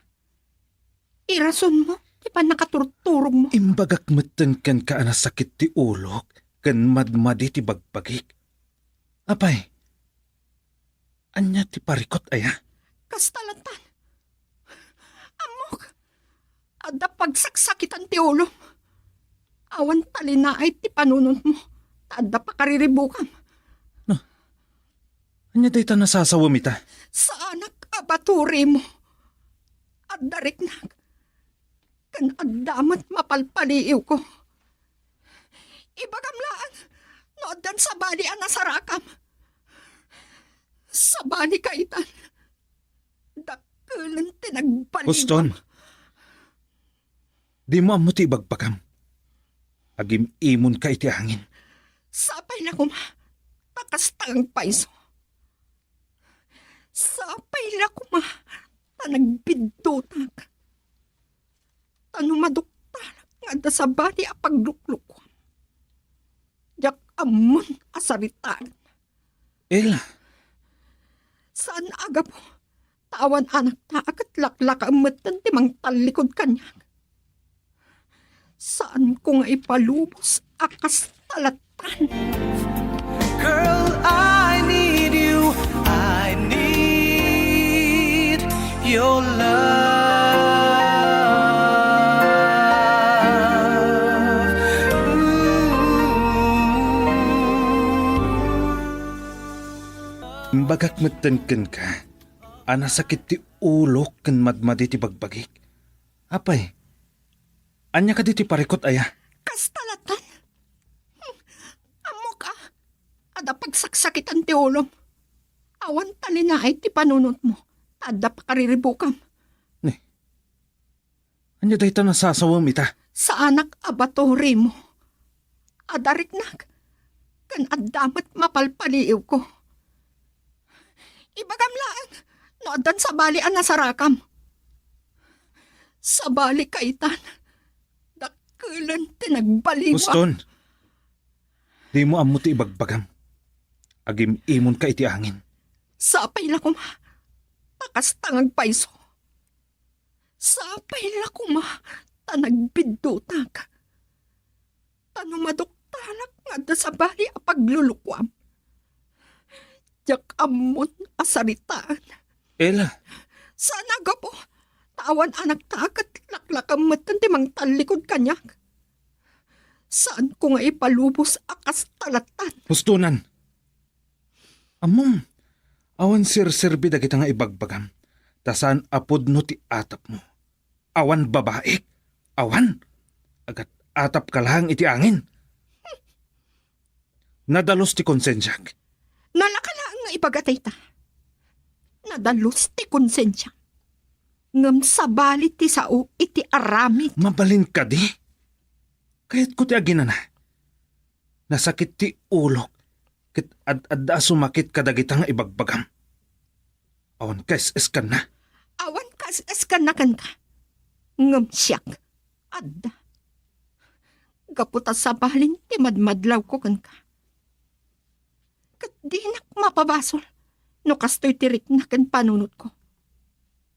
Irasonmo ti pannakaturturogmo. Imbagak metten kenka a nasakit ti ulok ken madmadi ti bagbagik. Apay, ania ti parikut aya? Kasta lattan. Ammok, adda pagsaksakitan ti ulom. Awan talinaay ti panunotmo, ta adda pakariribukam. No, ania dayta nasasawem ita? Saanak a baturimo. Adda riknak. Ken adda met mapalpaliiwko. Ibagam laeng no addan sabali a nasarakam. Sabali ka itan. Dakkelen ti nagbaliwam. Huston. Dimo ammo ti ibagbagam. Agim-imonka iti angin. Sapay la koma, ta kasta nga agpayso. Sapay la koma, ta nagbiddutak. Ta no maduktalak nga adda sabali a pagluklukuam, diak ammon a saritaan. Ella. Saan a gapu, ta awan anakta a ket laklakaem metten ti mangtallikud kaniak. Saanko nga ipalubos a kasta lattan. Girl, I need you. I need your love. Ooh. Imbagak metten kenka a nasakit ti ulok ken madmadi ti bagbagik. Apay, ania kadi ti parikut aya? Kasta lattan. Hmm, ammok a, adda pagsaksakitan ti ulom. Awan talinaed ti panunotmo, ta adda pakariribukam. Ni, ania dayta nasasawem ita? Saanak a bato, Remo. Adda riknak, ken adda met mapalpaliiwko. Ibagam laeng no addan sabali a nasarakam. Sabali kaitan, dakkelen ti nagbaliwak. Uston, dimo ammo ti ibagbagam. Agim-imonka iti angin. Sapay la koma, ta kasta nga agpayso. Sapay la koma, ta nagbiddutak. Ta no maduktalak nga adda sabali a paglulukuam, diak ammon a saritaan. Ella. Saan a gapu, ta awan anakta ket laklakaem metten ti mangtallikud kaniak. Saanko nga ipalubos a kasta lattan. Ustonan. Ammom, awan serserbi dagita nga ibagbagam, ta saan a pudno ti atapmo. Awan babaik, awan. Agat-atapka laeng iti angin. Nadalus ti konsensiak. Nalaka laeng nga ibaga dayta. Nadalus ti konsensiam. Ngem sabali ti sao iti aramid. Mabalin kadi? Kayatko ti aginana. Nasakit ti ulok ket ad-adda a sumakit kadagita nga ibagbagam. Awan kaes-eskanna. Awan kaes-eskanna kenka. Ngem siak, adda. Gapu ta sabalin ti madmadlawko kenka. Ket dinak mapabasol no kastoy ti rikna ken panunotko.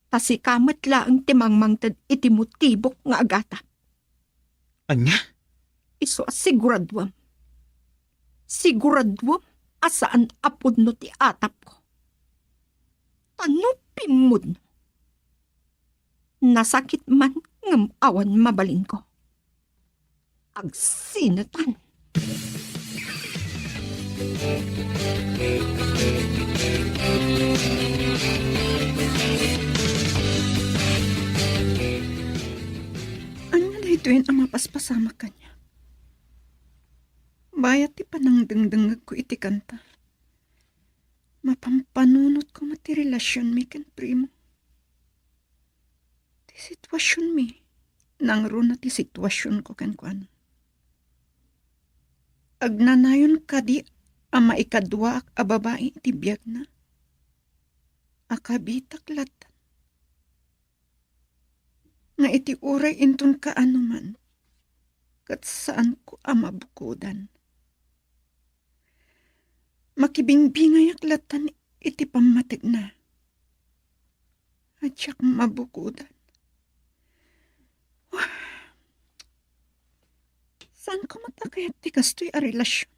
Ta sika met laeng ti mangmangted iti motibok nga agatap. Ania? Isu a siguraduam. Siguraduam a saan a pudno ti atapko. Ta no pimmudno, nasakit man ngem awan mabalinko. Agsinatan. Ania daytoyen a mapaspasamak kaniak? Bayat ti panangdengdengngegko iti kanta, mapampanunotko met ti relasionmi ken Primo. Ti situasionmi, nangruna ti situasionko kenkuana. Agnanayon kadi a maikaduaak a babai iti biagna? Akabitak latta nga iti uray inton kaanoman, ket saanko a mabukodan. Makibingbingayak lattan iti pammategna. Diak mabukodan. Saanko met a kayat ti kastoy a relasion,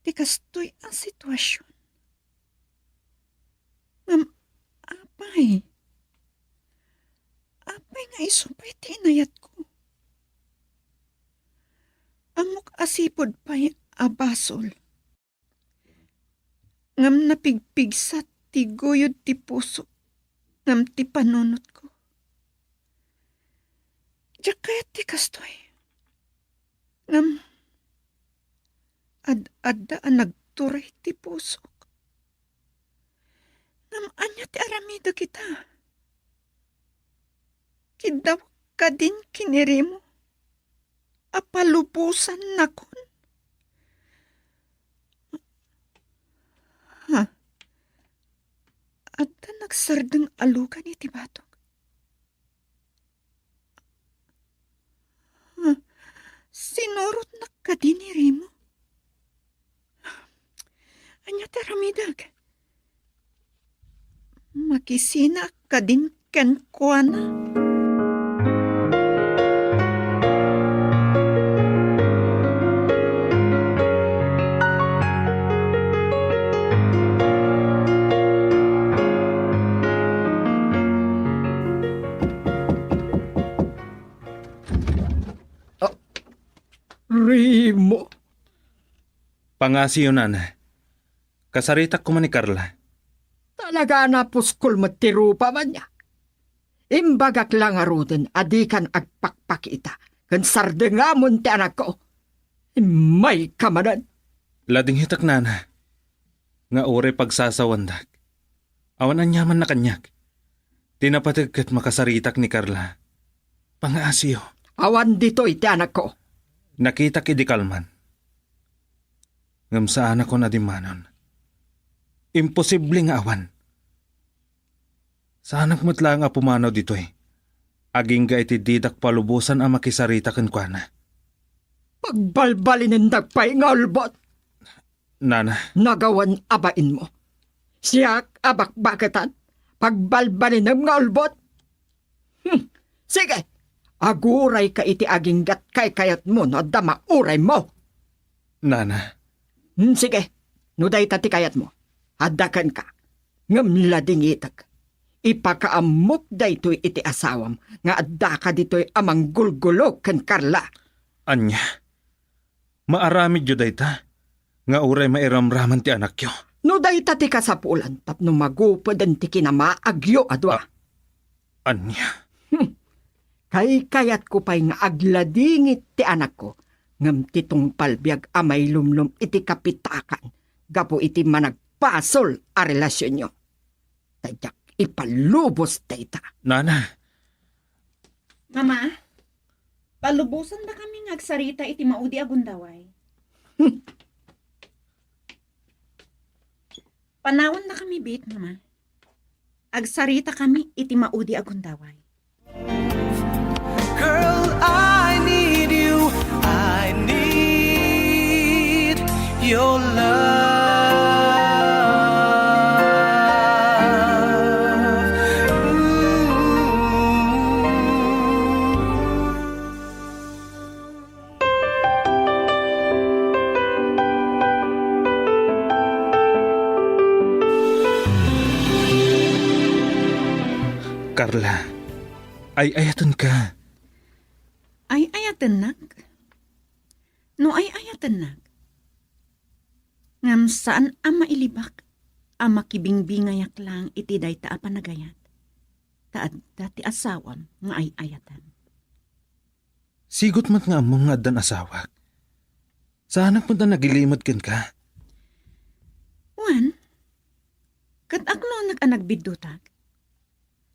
ti kastoy a situasion. Ngem apay? Apay nga isu pay ti inayatko? Ammok a sipud pay a basol. Ngem napigpigsa ti guyod ti puso ngem ti panunotko. Diak kayat ti kastoy. Ngem ad-adda a nagturay ti pusok. Ngem ania ti aramidek ita? Kiddawek kadin ken ni Remo a palubosannakon? Ha? Adda nagsardeng a lugan iti batok. Huh, sinurotnak kadi ni Remo? Ania ti aramidek? Makisina kadin kenkuana? Ah, Remo. Pangasiyo, nana. Kasaritak koma ni Carla. Talaga a napuskol met ti rupam ania. Imbagak la ngaruden a dikan agpakpakita ken sardengamon ti anakko. Immayka manen. Ladingitek, nana, nga uray pagsasawandak, awan aniamanna kaniak. Ti napateg ket makasaritak ni Carla. Pangasiyo. Awan ditoy ti anakko. Nakitak idi kalman. Ngem saanakon a dimmanon. Imposible nga awan. Saanak met laeng a pumanaw ditoy, agingga iti didak palubosan a makisarita kenkuana. Pagbalbalinendak pay nga ulbod. Nana. Nagawan a bainmo. Siak a bakbaketan, pagbalbalinem nga ulbod. Hmm. Sige, agurayka iti aginggat kaykayatmo no adda mauraymo. Nana. Hmm, sige, no dayta ti kayatmo, adda kenka. Ngem ladingitek. Ipakaammok daytoy iti asawam nga addaka ditoy a manggulgulo ken Carla. Ania? Maaramidyo dayta nga uray mairamraman ti anakyo. No dayta ti kasapulan tapno magupeden ti kinamaagyo a dua. A-, ania? Hmm. Kaykayatko pay nga agladingit ti anakko, ngem ti tungpal biag a mailumlom iti kapitakan gapu iti managpasol a relasionyo. Ta diak ipalubos dayta. Nana. Mama, palubosandakami nga agsarita iti maudi a gundaway. Panawandakami bet, Mama. Agsaritakami iti maudi a gundaway. Girl, I need you. I need your love. Ooh. Carla, ay-ayatenka. Ay-ayatennak? No ay-ayatennak, ngem saan a mailibak a makibingbingayak laeng iti dayta a panagayat, ta adda ti asawam nga ay-ayatam. Sigut met nga ammom nga addan asawak. Saanak met a nagilimed kenka. Wen, ket agnunek a nagbiddutak.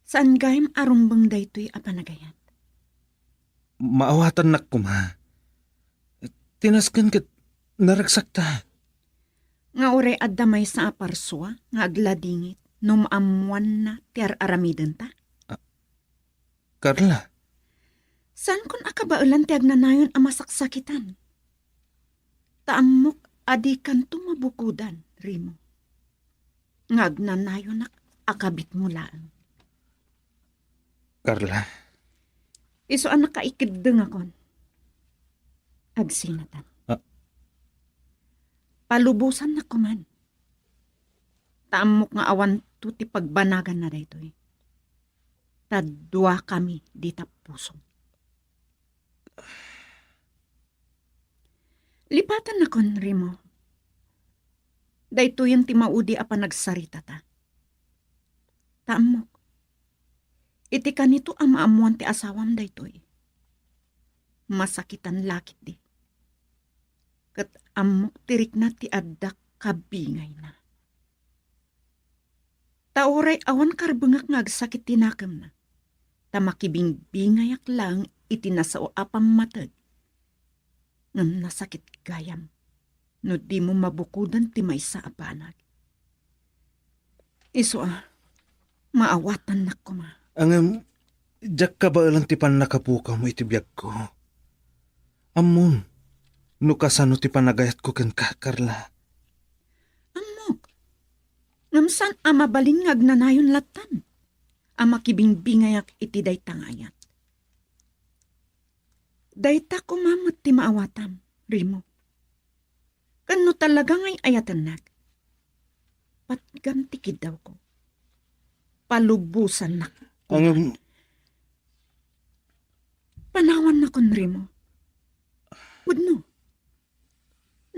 Saan gayam a rumbeng daytoy a panagayat. Maawatannak koma. Ti nasken ket naragsakta. Nga uray adda maysa a parsua nga agladingit no maammoanna ti ar-aramidenta? Ah, Carla. Saankon a kabaelan ti agnanayon a masaksakitan. Ta ammok a dikanto mabukodan, Remo. Nga agnanayonak a kabitmo laeng. Carla. Isu a nakaikeddengakon. Agsinatan. Ah. Palubosannak koman. Ta ammok nga awanto ti pagbanaganna daytoy. Ta duakami dita pusom. Lipatannakon, Remo. Daytoyen ti maudi a panagsaritata. Ta ammok, iti kanito a maammoan ti asawam daytoy, masakitan la ketdi. Ket ammok ti rikna ti adda kabingayna. Ta uray awan karbengak nga agsakit ti nakemna, ta makibingbingayak laeng iti nasao a pammateg. Ngem nasakit gayam no dimo mabukodan ti maysa a banag. Isu a, maawatannak koma. Ngem, diak kabaelan ti pannakapukawmo iti biagko. Ammom, no kasano ti panagayatko kenka, Carla. Ammok. Ngem saan a mabalin nga agnanayon lattan a makibingbingayak iti dayta nga ayat. Dayta koma met ti maawatam, Remo. Ken no talaga nga ay-ayatennak, patgam ti kiddawko. Palubosannak. Ngem, panawannakon, Remo. Pudno.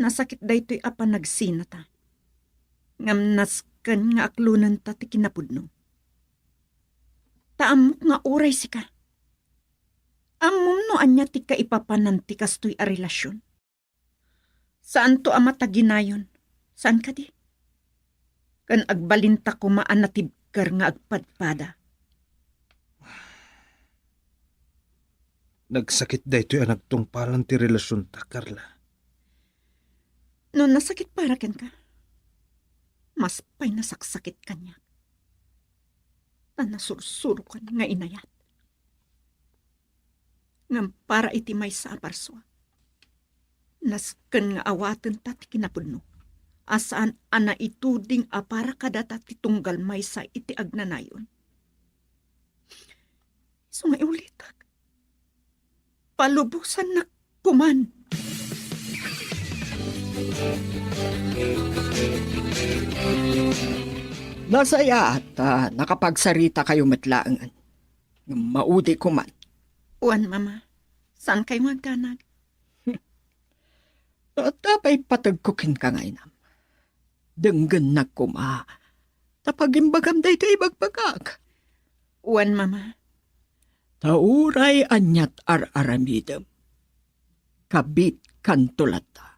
Nasakit daytoy a panagsinata. Ngem nasken nga aklonenta ti kinapudno. Ta ammok nga uray sika. Ammom no ania ti kaipapanan ti kastoy a relasion. Saanto a mataginayon, saan kadi? Ken agbalinta koma a natibker nga agpadpada. Nagsakit daytoy a nagtungpalan ti relasionta, Carla. No nasakit para kenka, mas pay nasaksakit kaniak. Ta nasursurokan nga inayat. Ngem para iti maysa a parsua, nasken nga awatenta ti kinapudno a saan a naituding a para kadata ti tunggal maysa iti agnanayon. Isu nga iulitek, palubosannak koman. Nasayaat ta nakapagsaritakayo met laengen. Ngem maudi koman. Wen, Mama. Saan kayo nga agdanag? No adda pay pategko kenka nga inam, denggennak koma ta pagimbagam daytoy ibagbagak. Wen, Mama. Ta uray aniat ar-aramidem, kabitkanto latta.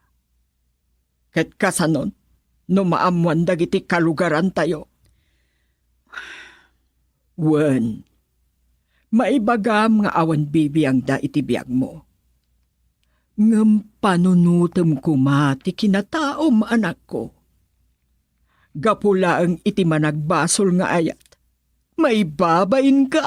Ket kasanon no maammoan dagiti kalugarantayo? Wen, maibagam nga awan bibiangda iti biagmo. Ngem panunotem koma ti kinataom, anakko. Gapu laeng iti managbasol nga ayat, maibabainka.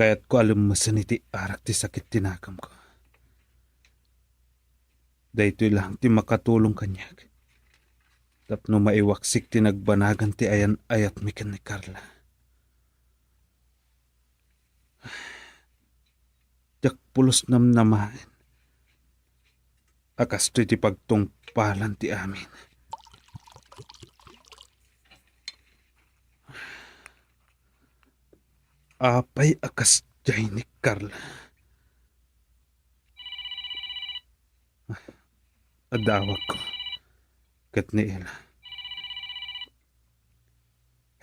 Kayatko a lemmesen iti arak ti sakit ti nakemko. Daytoy laeng ti makatulong kaniak tapno maiwaksik ti nagbanagan ti ayan-ayatmi ken ni Carla. Diak pulos namnamaen a kastoy ti pagtungpalan ti amin. Apay a kasdiay ni Carla? Adawagko ket ni Ella.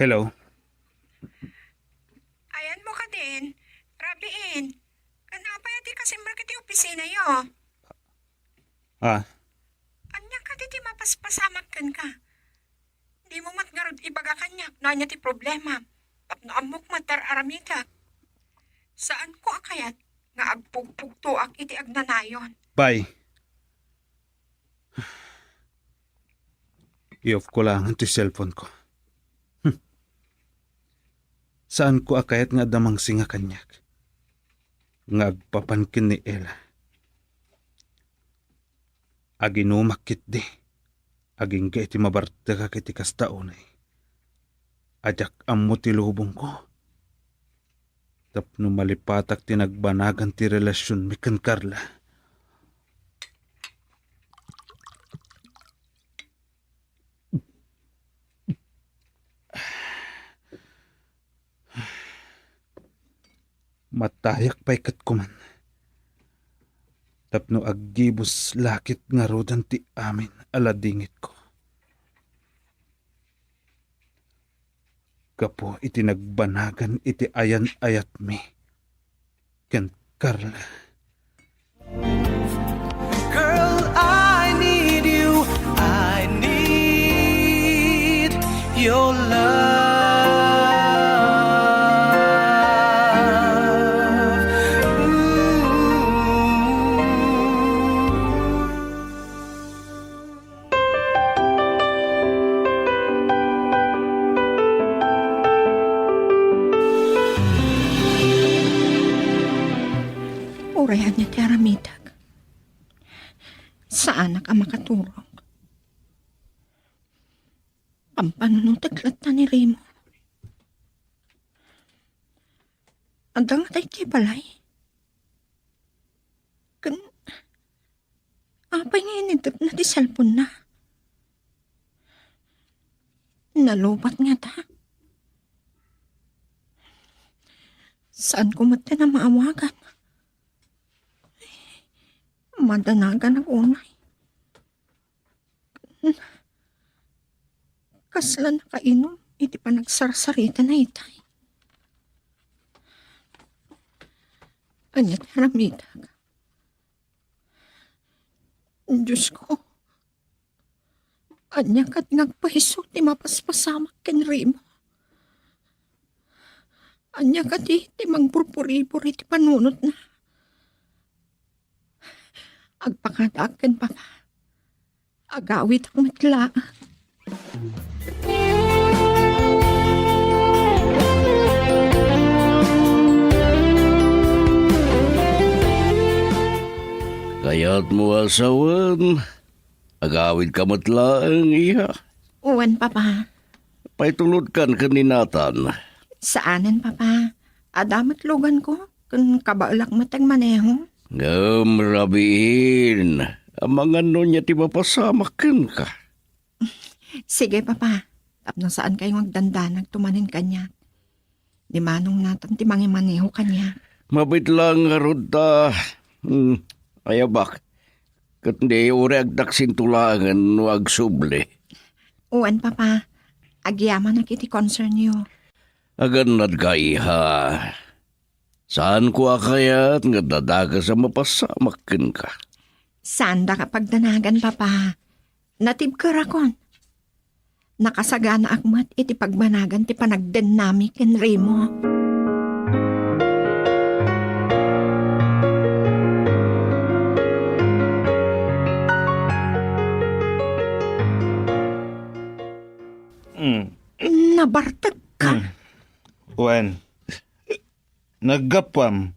Hello? Ayanmo kadin, Rabiin. Ken apay a di ka simrek iti opisinayo? Ah? Ania kadi ti mapaspasamak kenka? Dimo met ngarud ibaga kaniak no ania ti problema, tapno ammok met ti ar-aramidak. Saanko a kayat nga agpugpugtoak iti agnanayon. Bye. I-off ko laengen ti cellphone ko. Hmm. Saanko a kayat nga adda mangsinga kaniak nga agpapan ken ni Ella. Aginumak ketdi, agingga iti mabartekak iti kasta unay a diak ammo ti lubongko tapno malipatak ti nagbanagan ti relasionmi ken Carla. Matayak pay ket kuman tapno aggibus la ket ngaruden ti amin a ladingitko. gapu iti nagbanagan iti ayan-ayatmi ken Carla. Girl, I need you. I need your love. Ooh. Uray ania ti aramidek, saanak a makaturog. Pampanunotek latta ni Remo. Adda ngata idiay balay. Ken apay nga inintedna ti cellphone-na? Nalupat ngata. Saanko met ti a maawagan. Madanaganak unay. Kasla nakainum iti panagsarsaritana itay. Ania ti aramidek? Diosko, ania kadi nga agpayso ti mapaspasamak ken Remo? Ania kadi ti mangburburibur iti panunotna? Agpakadaak ken Papa. Agawidak met laeng. Kayatmo a sawen, agawidka met laeng, iha. Wen, Papa. Paitulodkan ken ni Nathan. Saanen, Papa. Adda met luganko, ken kabaelak met ti agmaneho. Ngem rabiin, amangan no ania ti mapasamak kenka. Sige, Papa. Tapno saankayo nga agdandanag tumanen kaniak. Ni Manong Nathan ti mangimaneho kaniak. Mabiit laeng ngarud ta, hmm, ayabak. Ket di uray agtaksinto laengen no agsubli. Wen, Papa. Agyamanak iti concernyo. Agannadka, iha. Saanko a kayat nga adda dakes a mapasamak kenka. Saandaka a pagdanagan, Papa. Natibkerakon. Nakasaganaak met iti pagbanagan ti panagdennami ken Remo. Mm. Nabartekka? Mm. Wen. Naggapuam.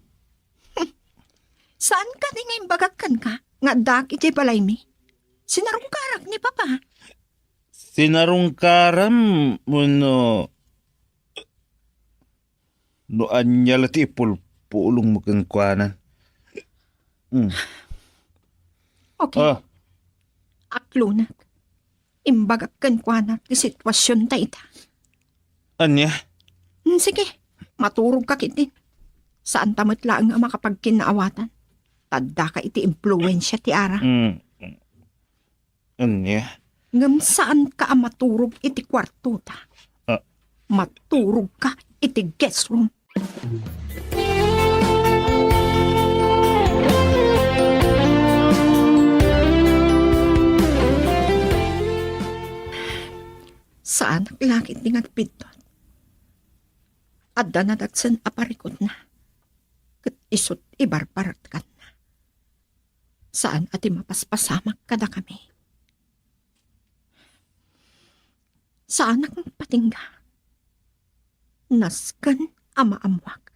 Saan kadi nga imbagak kenka nga addaak idiay balaymi? Sinarungkarak ni Papa. Sinarungkaram wenno no ania la ti ipulpulongmo kenkuana? Mm. Okay. Ah. Aklonak. Imbagak kenkuana ti situasionta ita. Ania? Mm, sige, maturogka ketdin. Saanta met laeng a makapagkinnaawatan. Ta addaka iti impluensia ti ara. Mm. Ania? Ngem saanka a maturog iti kuartota. Ah. Maturogka iti guest room. Saanak la ketdi nga agbiddut. Adda nadagsen a parikutna, ket isut' ibarbaretkanna. Saan a ti mapaspasamak kadakami. Saanak nga agpatingga. Nasken a maammoak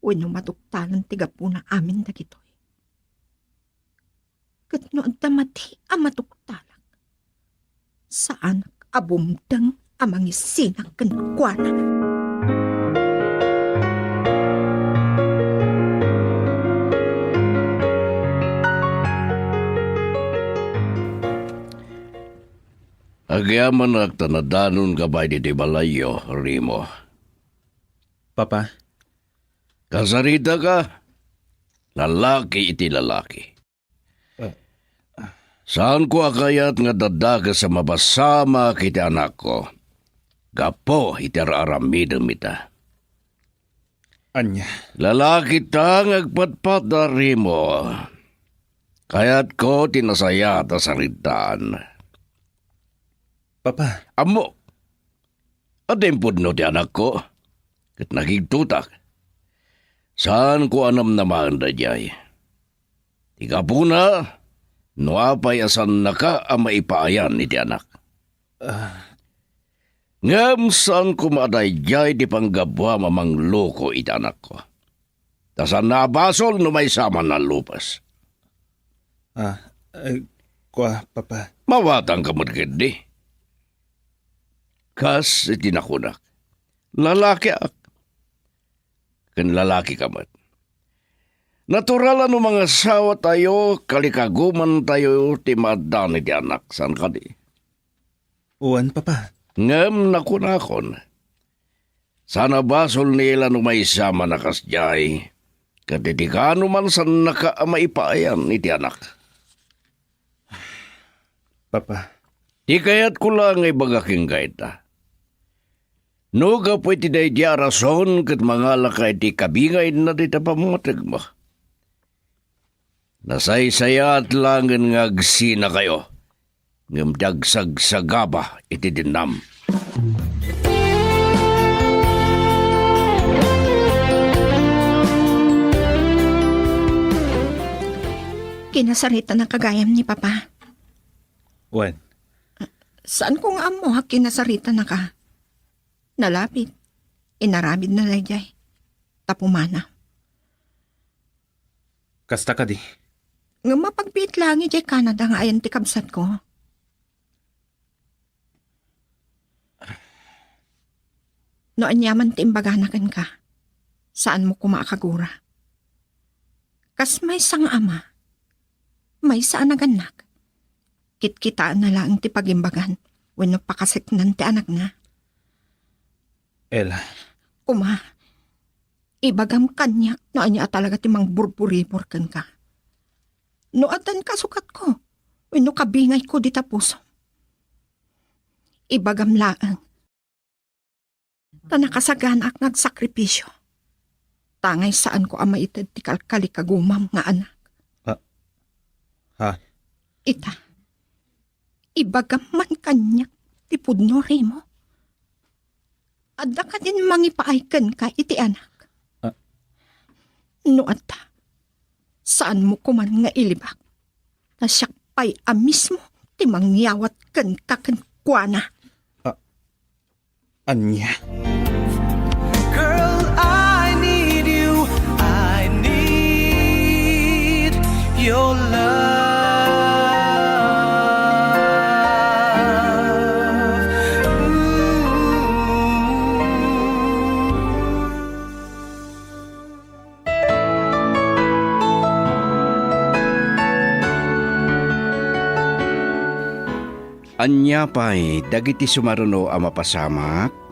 wenno maduktalan ti gapuna amin dagitoy. Ket no adda madi a maduktalak, saanak a bumteng a mangisinak kenkuana. Agyamanak ta nadanonka pay ditoy balayyo, Remo. Papa. Kasaritaka, lalaki iti lalaki. Ah. Saanko a kayat nga adda dakes a mapasamak iti anakko. gapu iti ar-aramidem ita. Ania? Lalakita nga agpadpada, Remo. Kayatko ti nasayaat a saritaan. Papa. Ammok. Adda impudno ti anakko. Ket nagigtutak. Saanko a namnamaen daydiay. Ti gapuna, no apay a saannaka a maipaayan iti anak. Ah. Ngem saan koma a daydiay ti panggapuam a mangloko iti anakko. Ta saanna a basol no maysa man a lupes. Ah, eh, kua, Papa. Mawatangka met ketdi. Kas iti nakunak, lalakiak, ken lalakika met. Natural a no mangasawatayo, kalikagumantayo ti maaddaan iti anak, saan kadi? Wen, Papa. Ngem nakunakon, saan a basol ni Ela no maysa man a kasdiay, ket iti kaano man saannaka a maipaayan iti anak. Papa. Ti kayatko la nga ibaga kenka ita. No gapu iti daydi a rason ket mangalaka iti kabingayna dita pammategmo, nasaysayaat laengen nga agsinakayo, ngem ti agsagsagaba iti dennam. Kinasaritanaka gayam ni Papa. Wen. Saanko nga ammo a kinasaritanaka. Nalabit. Inaramidna daydiay. Tapumana. Kasta kadi? Ngem mapagbiit laeng idiay Canada nga ayan ti kabsatko. No aniaman ti imbagana kenka, saanmo koma a kagura. Kas maysa nga ama, maysa a nagannak, kitkitaenna laeng ti pagimbagan wenno pakaseknan ti anakna. Ela. Koma, ibagam kaniak no ania a talaga ti mangburburibor kenka. No addan kasukatko wenno kabingayko dita pusom, ibagam laeng. Ta nakasaganaak nga agsakripisio. Tangay saanko a maited ti kalkalikagumam nga anak. Ha? Ha? Ita, ibagam man kaniak ti pudno, Remo. Adda kadin mangipaay kenka iti anak? Ah. No adda, saanmo koman nga ilibak. Ta siak pay a mismo ti mangyawat kenka kenkuana. Ah, ania? Girl, I need you. I need your love. Ooh. Ania pay dagiti sumaruno a mapasamak?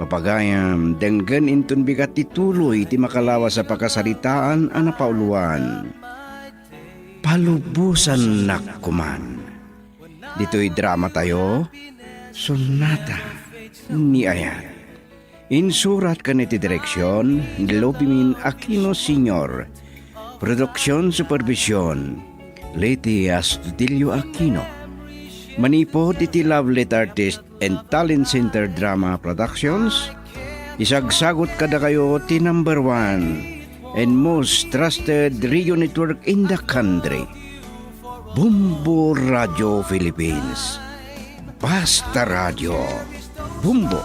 Papagayam, denggen inton bigat ti tuloy ti makalawas a pakasaritaan a napauluan. Palubosannak koman. Ditoy dramatayo, Sonata ni Ayat. Insurat ken iti direksion ni Lopimin Aquino Senior. Produksion supervision, Leti Astudillo Aquino. Manipud iti Love Lit Artist and Talent Center Drama Productions, isagsagut kadakayo ti number one and most trusted radio network in the country, Bombo Radio Philippines. Basta Radio, Bombo